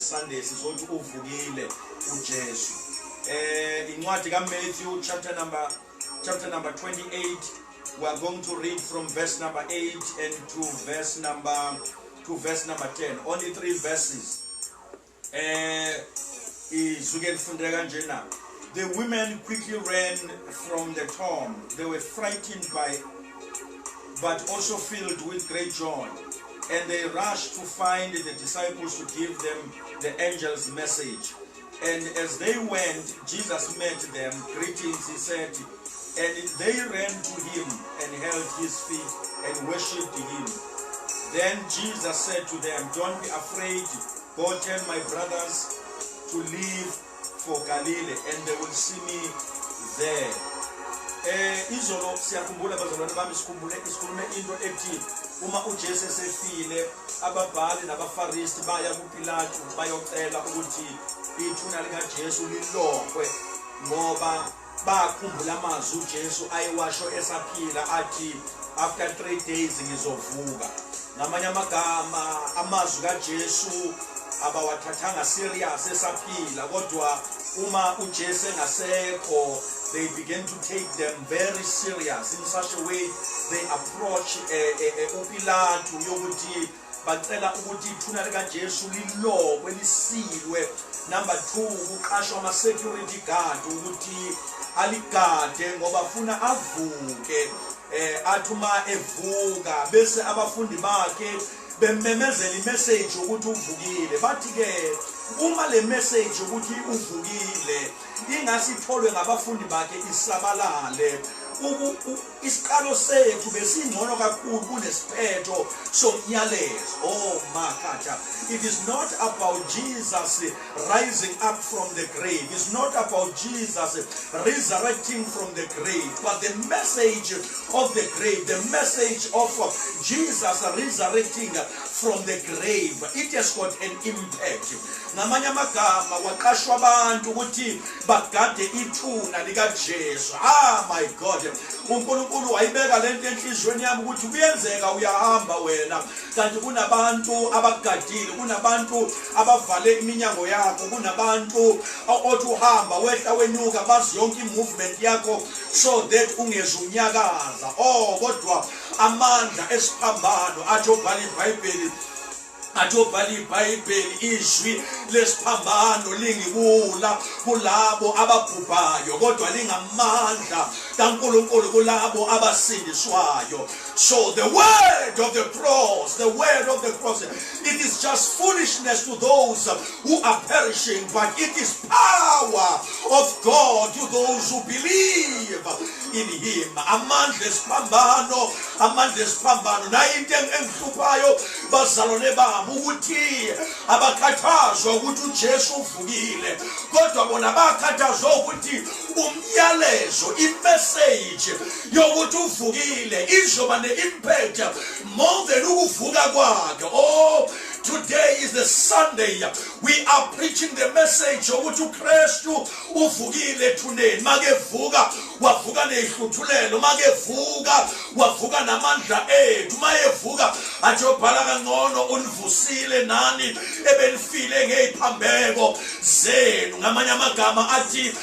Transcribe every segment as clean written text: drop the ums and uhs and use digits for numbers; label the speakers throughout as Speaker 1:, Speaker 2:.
Speaker 1: Sunday sizothi uvukile uJesu. Incwadi kaMatthew, chapter number 28, we are going to read from verse number 8 and to verse number 10, only three verses. Izwi ke lifundeka kanjena: The women quickly ran from the tomb. They were frightened by but also filled with great joy, and they rushed to find the disciples to give them the angel's message. And as they went, Jesus met them. "Greetings," he said. And they ran to him and held his feet and worshipped him. Then Jesus said to them, "Don't be afraid. Go tell my brothers to leave for Galilee, and they will see me there." Izolo siyakhumbula, bazalwane bami, sikhumbule isikhulume into ethi uma uJesu esefile, ababhali nabaFarisi baya kuPilatu bayocela ukuthi ithuna likaJesu lilokhwe, ngoba bakhumbula amazwi uJesu ayewasho esaphila athi, "After 3 days ngizovuka." Ngamanye amagama, amazwi kaJesu abawathathanga serious esaphila, kodwa uma uJesu engasekho, they began to take them very serious. In such a way they approach uPilatu yokuthi bacela ukuthi ithuna likaJesu lilokwe, lisilwe. Number 2, kuqashwa ama security guard ukuthi aligade, ngoba funa avuke, athi uma evuka bese abafundi bakhe bememezela imessage ukuthi uvukile. Bathi ke uma le message ukuthi uvukile ingasitholwe ngabafundi bakhe isabalale, isiqalo sethu besingcono kakhulu kunesiphetho somyalezo. Oh makatha, it is not about Jesus rising up from the grave, it's not about Jesus resurrecting from the grave, but the message of the grave, the message of Jesus resurrecting from the grave, it has got an impact. Ngamanye amagama, kwaqashwa abantu ukuthi bagade ithuna likaJesu. Ah, my God, uNkulunkulu wayibeka lento enhliziyweni yami ukuthi kuyenzeka uyahamba wena kanti kunabantu abagadile, kunabantu abavale iminyango yakho, kunabantu othi uhamba wehla wenyuka bazi yonke imovement yakho so that ungeze unyakaza. Oh, kodwa amandla esiphambano, athi obhala iBhayibheli, athi obhala iBhayibheli, izwi lesiphambano liyibuwula kulabo ababhubhayo, kodwa lingamandla kaNkulunkulu kulabo abasindiswayo. So the word of the cross, the word of the cross, it is just foolishness to those who are perishing, but it is power of God to those who believe in him. Amandla esiphambano, amandla esiphambano. Nayo into engihluphayo, bazalwane bami, ukuthi abakhathazwa ukuthi uJesu uvukile, kodwa bona bakhathazwa ukuthi umyalezo, imessage yokuthi uvukile izoba ne-impact more than ukuvuka kwakhe. Oh, today is the Sunday we are preaching the message yokuthi uKristu uvukile ethuneni. Makevuka, wavuka nezihluthulelo. Makevuka, wavuka namandla ethu. Mayevuka, athi obhala kangcono, univusile nani ebenifile ngeziphambeko zenu. Ngamanye amagama, athi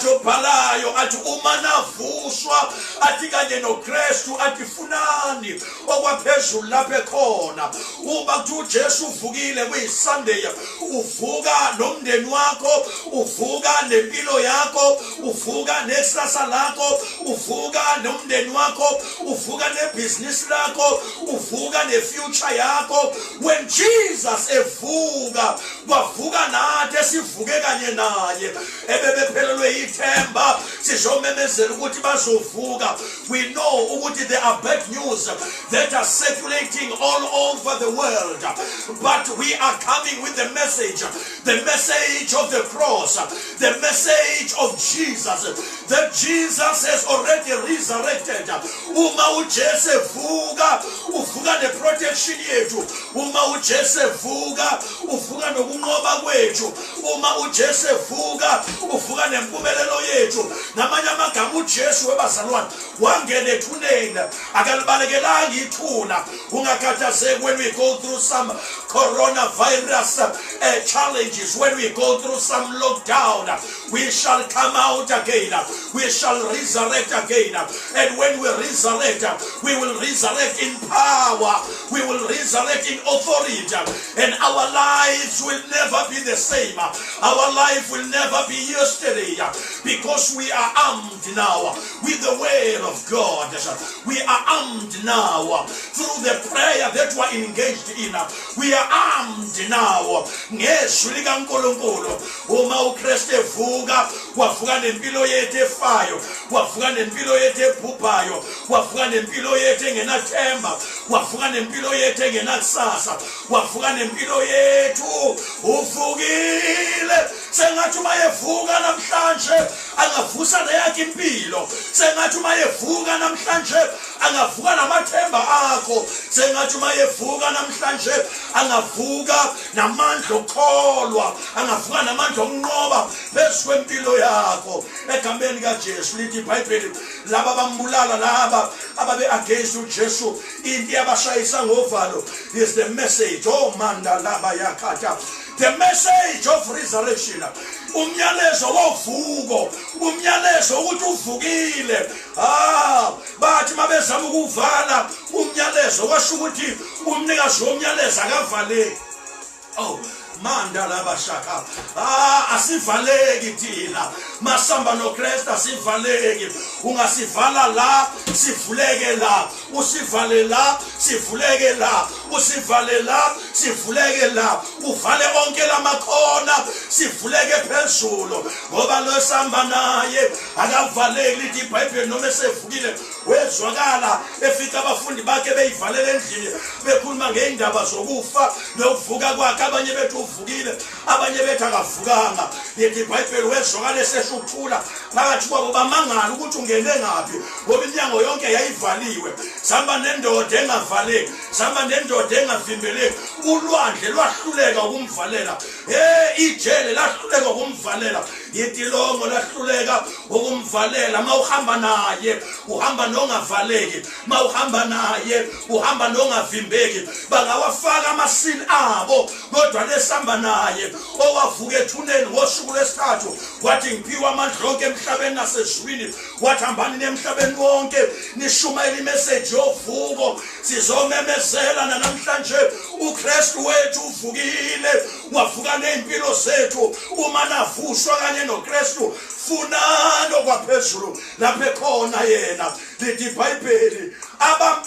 Speaker 1: obhalayo, athi uma navuswa, athi kanye noKristu, athi funani okwaphezulu lapho ekhona. Uma kuthi uJesu uvukile kuyiSunday, uvuka nomndeni wakho, uvuka nempilo yakho, uvuka nekusasa lakho, uvuka nomndeni wakho, uvuka nebhizinisi lakho, uvuka nefuture yakho. When Jesus evuka, kwavuka nathi esivuke kanye naye. Ebebephelelwe ithemba, sizomemezela ukuthi bazovuka. We know ukuthi there are bad news that are circulating all over the world, but we are coming with the message, the message of the cross, the message of Jesus, that Jesus has already resurrected. Uma uJesu evuka, uvuka neprotection yethu. Uma uJesu evuka, uvuka nokunqoba kwethu. Uma uJesu evuka, uvuka nempumelelo yethu. Ngamanye amagama, uJesu, webazalwane, wangena ethuneni, akalibalekelanga ithuna. Ungakhathazeki when we go through some coronavirus challenges, when we go through some lockdown, we shall come out again, we shall resurrect again. And when we resurrect, we will resurrect in power, we will resurrect in authority, and our lives will never be the same. Our life will never be yesterday, because we are armed now with the word of God. We are armed now through the prayer that we are engaged in. We are armed now ngezwi likaNkulunkulu. Uma uKristu evuka, wavuka nempilo yethu efayo, wavuka nempilo yethu ebhubhayo, wavuka nempilo yethu engenathemba, wavuka nempilo yethu engenakusasa, wavuka nempilo yethu. Uvukile. Sengathi uma evuka namhlanje, angavusa neyakhe impilo. Sengathi uma evuka namhlanje, angavuka namathemba akho. Sengathi uma evuka namhlanje, angavuka namandla okukholwa, angavuka namandla okunqoba phezu kwempilo yakho, egameni kaJesu. Lithi iBhayibheli, laba bambulala, laba ababe against uJesu, into yabashayisa ngovalo is the message. Oh, manda laba yakhatha, the message of resurrection, umyalezo wovuko, umyalezo ukuthi uvukile. Ah, bathi mabezama ukuvala umyalezo, kwasho ukuthi umnikazi womyalezo akavaleki. Oh, manda labashaka. Ah, asivaleki thina masamba noKristu, asivaleki. Ungasivala la, sivuleke la. Usivale la, sivuleke la. Usivale la, sivuleke la. Uvale onke lamakhona, sivuleke phezulu, ngoba lo samba naye akavaleki. Lithi iBhayibheli, noma esevukile, wezwakala efika abafundi bakhe beyivalela endlini, bekhuluma ngey'ndaba zokufa nokuvuka kwakhe. Abanye bethu uvukile, abanye bethu akavukanga. Lithi iBhayibheli, wezwakala esehla ukuthula phakathi kwabo. Bamangala ukuthi ungene ngaphi, ngoba iminyango yonke yayivaliwe. Sihamba nendoda engavaleki, sihamba nendoda engavimbeleki. Ulwandle lwahluleka ukumvalela, hey, ijele lahluleka ukumvalela, itilongo lahluleka ukumvalela. Ma uhamba naye, uhamba nongavaleki. Ma uhamba naye, uhamba nongavimbeki. Bangawafaka amasili abo, kodwa lesihamba naye, owavuka ethuneni ngosuku lwesithathu, wathi, "Ngiphiwa amandla onke emhlabeni nasezulwini." Wathi, "Hambani emhlabeni wonke, nishumayele imessage yovuko." Sizomemezela namhlanje, uKristu wethu uvukile, wavuka ney'mpilo zethu. Uma navuswa kanye noKristu, funani okwaphezulu, lapho ekhona yena. Lithi iBhayibheli,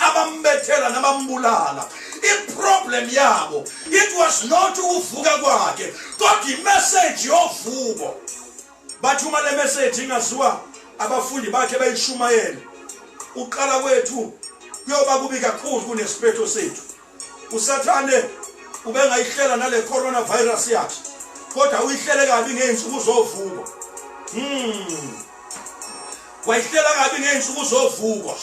Speaker 1: abambethela nabambulala, iproblem yabo, it was not ukuvuka kwakhe, kodwa imessage yovuko. Bathi uma le message ingaziwa abafundi bakhe bayishumayele, uqala kwethu kuyoba kubi kakhulu kunesiphetho sethu. USathane ubengayihlela nale coronavirus yakhe, kodwa uyihlele kabi ngey'nsuku zovuko. Wayihlela kabi ngey'nsuku zovuko,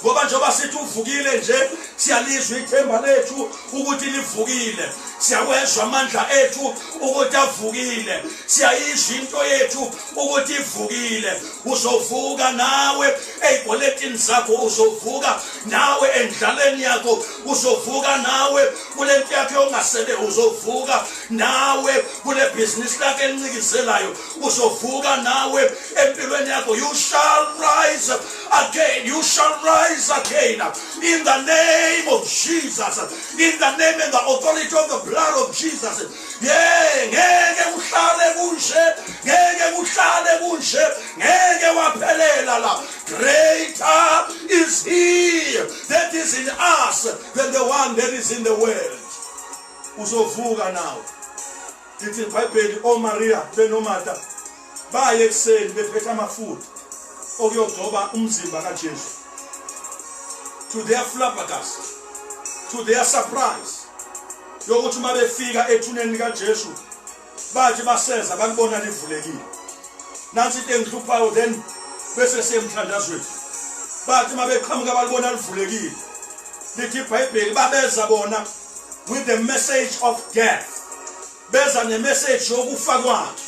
Speaker 1: ngoba njengoba sithi uvukile nje, siyalizwa ithemba lethu ukuthi livukile, siyawezwa amandla ethu ukuthi avukile, siyayizwa into yethu ukuthi ivukile. Uzovuka nawe ey'kweletini zakho, uzovuka nawe endlaleni yakho, uzovuka nawe kule nto yakho yongasebe, uzovuka nawe kule bhizinisi lakho elincikizelayo, uzovuka nawe empilweni yakho. You shall rise again, you shall rise again in the name of Jesus, in the name and the authority of the blood of Jesus. Yeah, ngeke kuhlale kunje, ngeke kuhlale kunje, ngeke waphelela la. Greater is he that is in us than the one that is in the world. Uzovuka nawe. Lithi iBhayibheli, oMaria benoMartha baye ekuseni bephethe amafutha okuyogcoba umzimba kaJesu. To their flabbergast, to their surprise, yokuthi uma befika ethuneni likaJesu, bathi baseza, balibona livulekile. Nansi into engihluphayo, then bese siyemthandazweni. Bathi uma beqhamuka, balibona livulekile. Lithi iBhayibheli, babeza bona with the message of death. Beza nemessage yokufa kwakhe,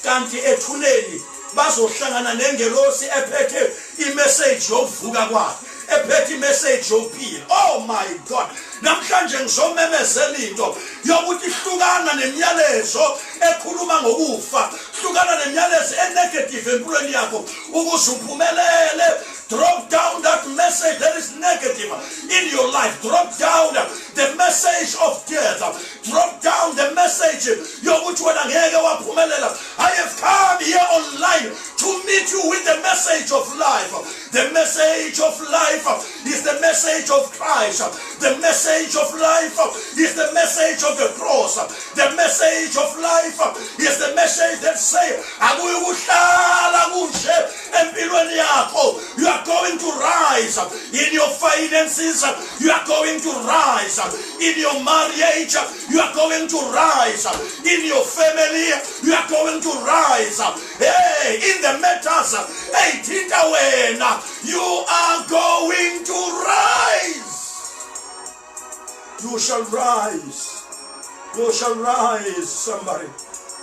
Speaker 1: kanti ethuneni bazohlangana nengelosi ephethe imessage yokuvuka kwakhe, ephethe imessage yokuphila. Oh my God, namhlanje ngizomemezela into yokuthi hlukana nemiyalezo ekhuluma ngokufa, hlukana nemiyalezo enegative empilweni yakho ukuze uphumelele. Drop down that message that is negative in your life. Drop down the message of death. Drop down the message yokuthi wena ngeke waphumelela. I have come here online to meet you with the message of life. The message of life is the message of Christ. The message of life is the message of the cross. The message of life is the message that say akuyukuhlala kunje empilweni yakho. You are going to rise in your finances. You are going to rise in your marriage. You are going to rise in your family. You are going to rise. Hey, in the matters, hey, thinta wena, you are going to rise. You shall rise. You shall rise, somebody.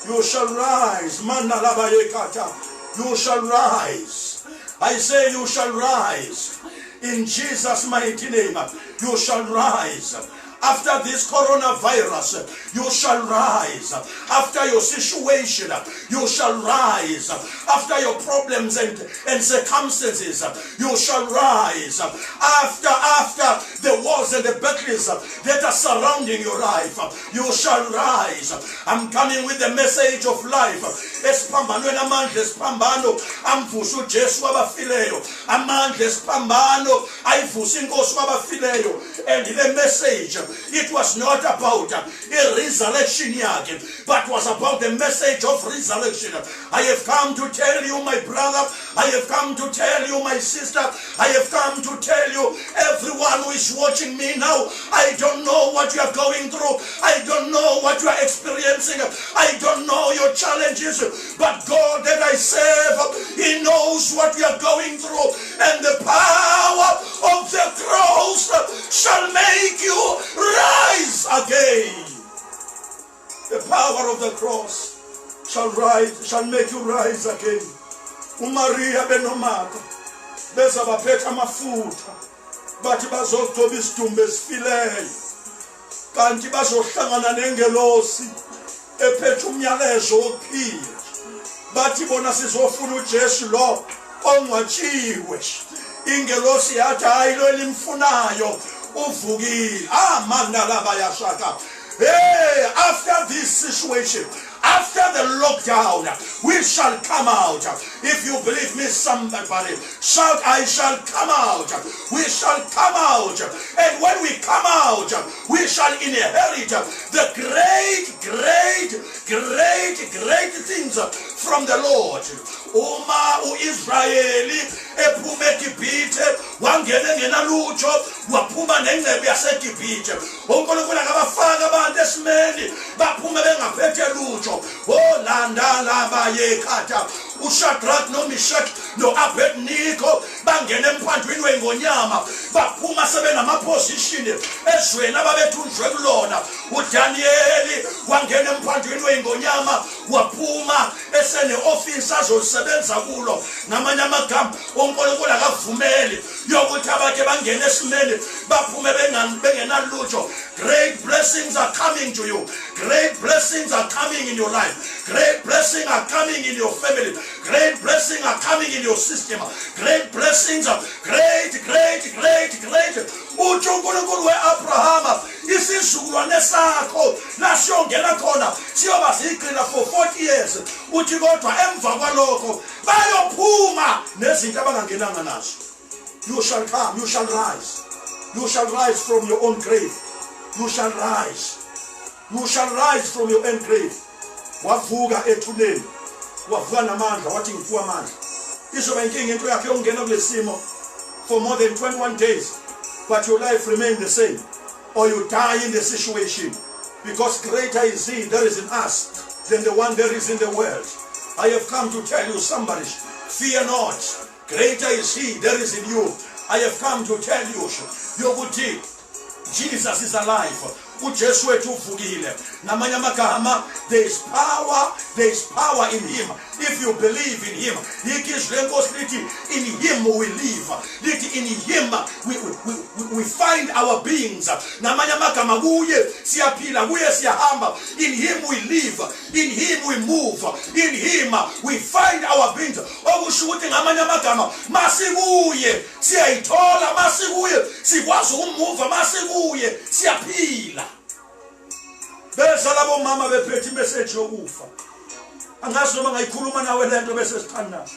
Speaker 1: You shall rise. Manalabayekata. You shall rise. I say you shall rise. In Jesus' mighty name, you shall rise. After this coronavirus, you shall rise. After your situation, you shall rise. After your problems and circumstances, you shall rise. After the wars and the battles that are surrounding your life, you shall rise. I'm coming with the message of life. Esiphambanweni amandla esiphambano amvusa uJesu kwabafileyo. Amandla esiphambano ayivusa inkosi kwabafileyo. And the message, it was not about a resurrection yakhe, but was about the message of resurrection. I have come to tell you, my brother, I have come to tell you, my sister, I have come to tell you, everyone who is watching me now, I don't know what you are going through. I don't know what you are experiencing. I don't know your challenges, but God that I serve, He knows what you are going through, and the power of the cross shall make you rise again. The power of the cross shall make you rise again. UMaria benoMartha beza baphethe amafutha, bathi bazogcoba isidumbu esifileyo, kanti bazohlangana nengelosi ephethe umyalezo wokuphila. Bathi bona sizofuna uJesu lo ongcwatshiwe. Ingelosi yathi, hayi, lo elimfunayo uvukile. Amanda laba yashaka. Hey, after this situation, after the lockdown, we shall come out. If you believe me, somebody shout, "I shall come out." We shall come out. And when we come out, we shall inherit the great, great, great, great things from the Lord. Uma uIsrayeli ephuma eGibhithe, wangena engenalutho, waphuma nengcebo yaseGibhithe. UNkulunkulu akabafaka abantu esimeni baphume bengaphethe lutho. Olanda laba yekhatha uShadrach noMeshach noAbednego bangena emphandwini wengonyama, baphuma sebenamaposition ezweni ababethunjwe kulona. uDaniel wangena emphandwini wengonyama, waphuma esene-ofisi azosebenza kulo. Ngamanye amagama, uNkulunkulu akavumeli yokuthi abake bangene esimeni baphume bengenalutho. Great blessings are coming to you. Great blessings are coming in your life. Great blessings are coming in your family. Great blessings are coming in your system. Great blessings are great, great, great, great. Uthi uNkulunkulu we-Abrahama, isizukulwane sakho la siyongena khona siyoba zigqila for 40 years. Uthi kodwa emva kwalokho bayophuma nezinto abangangenanga nazo. You shall come, you shall rise. You shall rise from your own grave. You shall rise. You shall rise from your own grave. Wavuka ethuneni, wavuka namandla, wathi ngiphiwa amandla. Izoba inkinga into yakhe yokungena kulesimo for more than 21 days, but your life remain the same or you die in the situation, because greater is He that is in us than the one that is in the world. I have come to tell you, somebody, fear not. Greater is He that is in you. I have come to tell you yokuthi Jesus is alive. uJesu wethu uvukile. Ngamanye amagama, there is power, there is power in him if you believe in him. Yikho izwi lenkosi lithi in him we live, lithi in him we find our beings. Ngamanye amagama, kuye siyaphila, kuye siyahamba. In him we live, in him we move, in him we find our beings. Okusho ukuthi ngamanye amagama, masikuye siyayithola, masikuye sikwazi ukumuva, masikuye siyaphila. Beza labo mama bephethe imessage yokufa. Angazi noma ngayikhuluma nawe lento bese sithandaza.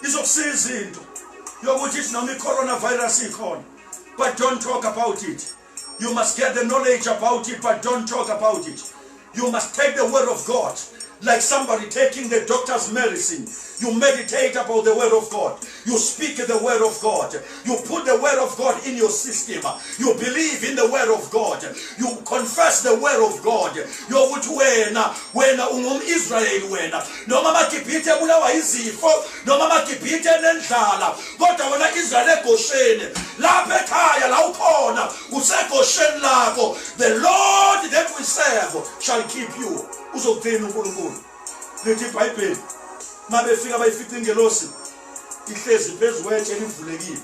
Speaker 1: Izokusiza into yokuthi ithi noma i-coronavirus ikhona, but don't talk about it. You must get the knowledge about it, but don't talk about it. You must take the word of God like somebody taking the doctor's medicine. You meditate about the word of God. You speak the word of God. You put the word of God in your system. You believe in the word of God. You confess the word of God. Yokuthi wena, wena ungum-Israyeli wena. Noma amaGibhithe ebulawa izifo, noma amaGibhithe enendlala, kodwa wena Israyeli eGosheni, lapha ekhaya la ukhona, useGosheni lakho. The Lord that we serve shall keep you. Uzokugcina uNkulunkulu. Lithi iBhayibheli, mabefika bayifica ingelosi ihlezi phezu kwetshe elivulekile.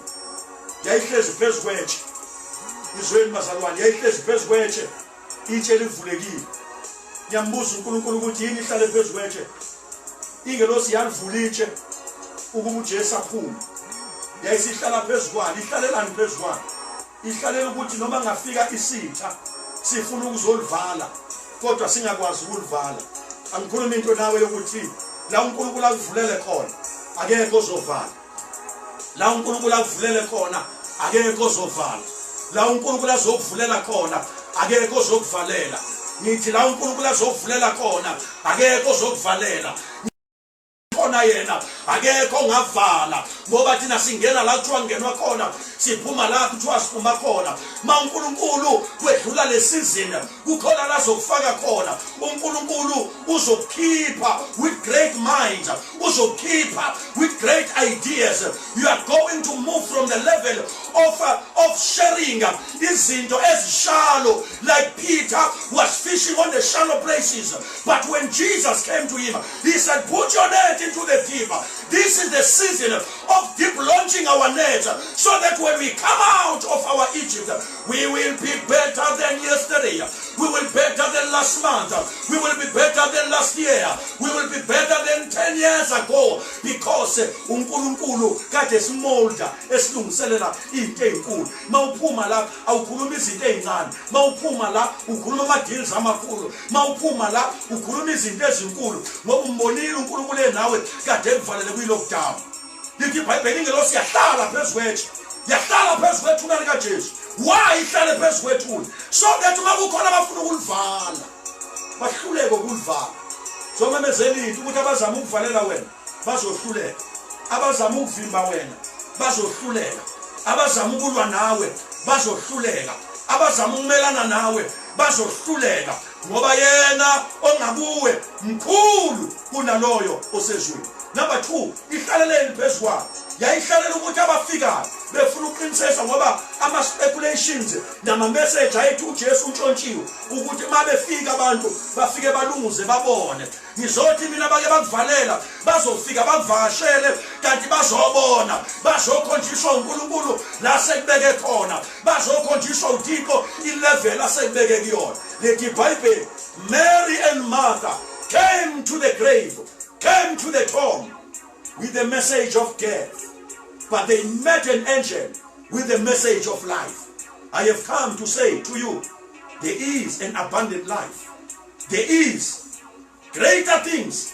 Speaker 1: Yayihlezi phezu kwetshe. Izweni bazalwane, yayihlezi phezu kwetshe, itshe livulekile. Ngiyambuza uNkulunkulu ukuthi yini ihlale phezu kwetshe. Ingelosi yalivula itshe ukuba uJesu aphume. Yayisihlala phezu kwalo. Ihlalelani phezu kwalo? Ihlalela ukuthi noma ngafika isitha sifuna ukuzolivala, kodwa singakwazi ukulivala. Angikhuluma into nawe yokuthi la uNkulunkulu akuvulele khona akekho ozovala. La uNkulunkulu akuvulele khona akekho ozovala. La uNkulunkulu azokuvulela khona akekho ozokuvalela. Ngithi la uNkulunkulu azokuvulela khona akekho ozokuvalela. Khona yena akekho ongavala, ngoba thina singena la kuthiwa ngenwa khona, siphuma la kuthiwa siphuma khona. Ma uNkulunkulu kwedlula le season, kukhona la azokufaka khona. uNkulunkulu uzokukhipha with great minds, uzokukhipha with great ideas. You are going to move from the level of sharing izinto ezishallow, like Peter was fishing on the shallow places, but when Jesus came to him, he said, "Put your net into the deep." This is the season of deep launching our net, so that when we come out of our Egypt, we will be better than yesterday, we will be better than last month, we will be better than last year, we will be better than 10 years ago, because uNkulunkulu kade simolda, esilungiselela into ezinkulu. Mawuphuma la awukhuluma izinto ezincane, mawuphuma la ukhuluma ama deals amakhulu, mawuphuma la ukhuluma izinto ezinkulu, ngoba umbonile uNkulunkulu enawe kade ekuvalele kwi lockdown. Lithi iBhayibheli ingelosi yahlala phezu kwetshe, yahlala phezu kwethuna likaJesu. Why ihlale phezu kwethuna? So that uma kukhona abafuna ukulivala, bahluleke ukulivala. Zomemezela into ukuthi abazama ukuvalela wena bazohluleka, abazama ukuvimba wena bazohluleka, abazama ukulwa nawe bazohluleka, abazama ukumelana nawe bazohluleka, ngoba yena ongakuwe mkhulu kunaloyo osezweni. Number 2, ihlaleleni phezu kwayo? Yayihlalela ukuthi abafikayo befuna ukuqiniseka, ngoba ama-speculations nama-message ayethi uJesu untshontshiwe, ukuthi uma befika abantu bafike balunguze babone. Ngizothi mina bake bakuvalela, bazofika bakuvakashele, kanti bazobona, bazokhonjiswa uNkulunkulu la sekubeke khona, bazokhonjiswa uThixo ilevel asekubeke kuyona. Lithi iBhayibheli, Mary and Martha came to the grave, came to the tomb with the message of death, but they met an angel with the message of life. I have come to say to you, there is an abundant life, there is greater things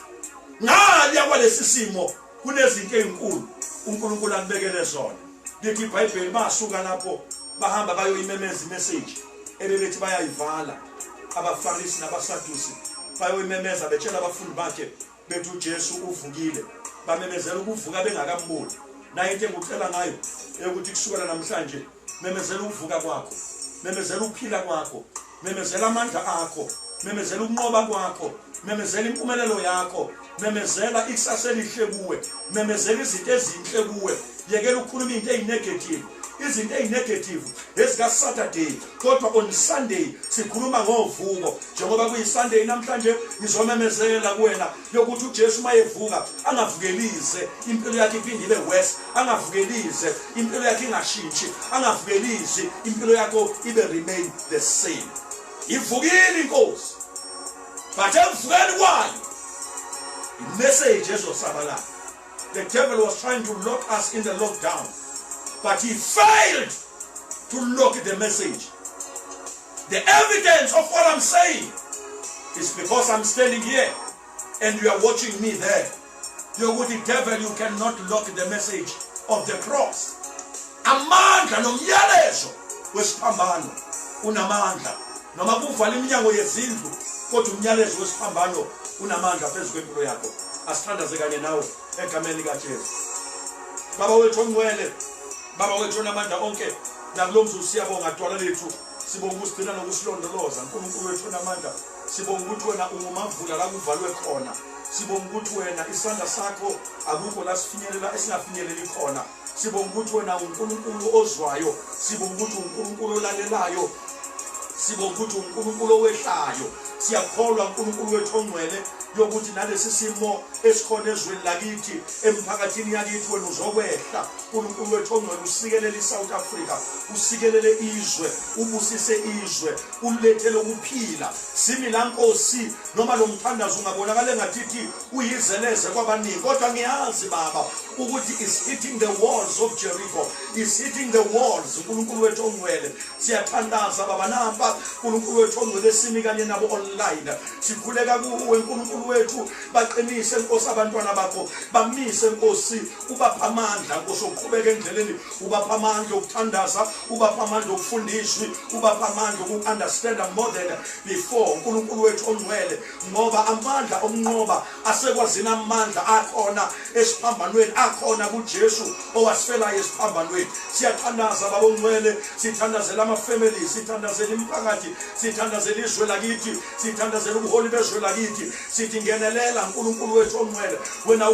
Speaker 1: ngaliya kwalesi simo. Kunezinto ezinkulu uNkulunkulu akubekele zona. Lithi iBhayibheli basuka lapho bahamba bayoyimemeza imessage ebebethi bayayivala abaFarisi nabaSadusi. Bayoyimemeza betshela abafundi bakhe bethi uJesu uvukile. Bamemezela ukuvuka bengakamboni. Nayo into engikucela ngayo eyokuthi kusukela namhlanje, memezela ukuvuka kwakho, memezela ukuphila kwakho, memezela amandla akho, memezela ukunqoba kwakho, memezela impumelelo yakho, memezela ikusasa elihle kuwe, memezela izinto ezinhle kuwe. Yekela ukukhuluma into eyinegative. Izinto ezinegative ezika Saturday, kodwa on Sunday sikhuluma ngovuko. Njengoba kuyi Sunday namhlanje, ngizomemezela kuwena yokuthi uJesu mayevuka angavukelize impilo yakhe iphinde ibe worse, angavukelize impilo yakhe ingashintshi, angavukelizi impilo yakho ibe remain the same. Ivukile inkosi, but ekuvukeni kwayo imessage ezosabalala. The devil was trying to lock us in the lockdown, but he failed to lock the message. The evidence of what I'm saying is because I'm standing here and you are watching me there. Yokuthi devil, you cannot lock the message of the cross. Amandla nomyalezo wesiphambano unamandla. Noma kuvala iminyango yezindlu, kodwa umyalezo wesiphambano unamandla phezu kwempilo yakho. Asithandaze kanye nawe egameni likaJesu. Baba wethu ongcwele, Baba wethu onamandla onke, nakulo mzuzu siyabonga dwala lethu. Sibonga ukusigcina nokusilondoloza. Nkulunkulu wethu onamandla, sibonga ukuthi wena ungumavula la kuvalwe khona. Sibonga ukuthi wena isandla sakho akukho la sifinyelela esingafinyeleli khona. Sibonga ukuthi wena uNkulunkulu ozwayo. Sibonga ukuthi uNkulunkulu olalelayo. Sibonga ukuthi uNkulunkulu owehlayo. Siyakholwa uNkulunkulu wethu ongcwele yokuthi nalesi simo esikhona ezweni lakithi, emphakathini yakithi, wena uzokwehla uNkulunkulu wethu ongcwele, usikelele iSouth Africa, usikelele izwe, ubusise izwe, ulethele ukuphila. Simi la Nkosi, noma lo mthandazo ungabonakala engathithi uyizeleze kwabaningi, kodwa ngiyazi Baba ukuthi is hitting the walls of Jericho, is hitting the walls. uNkulunkulu wethu ongcwele, siyathandaza Baba, nampa uNkulunkulu wethu ongcwele simi kanye nabo online, sikhuleka kuwe uNkulunkulu wethu, baqinise Nkosi abantwana bakho, bamise Nkosi, ubapha amandla Nkosi okuqhubeka endleleni, ubapha amandla okuthandaza, ubapha amandla okufunda izwi, ubapha amandla oku-understanda more than before. uNkulunkulu wethu ongcwele, ngoba amandla okunqoba asekwazini amandla akhona esiphambanweni, akhona kuJesu owasifelayo esiphambanweni. Siyathandaza Baba ongcwele, sithandazela ama-family, sithandazela imiphakathi, sithandazela izwe lakithi, sithandazela ubuholi bezwe lakithi, sithi ngenelela uNkulunkulu wethu ongcwele. Wena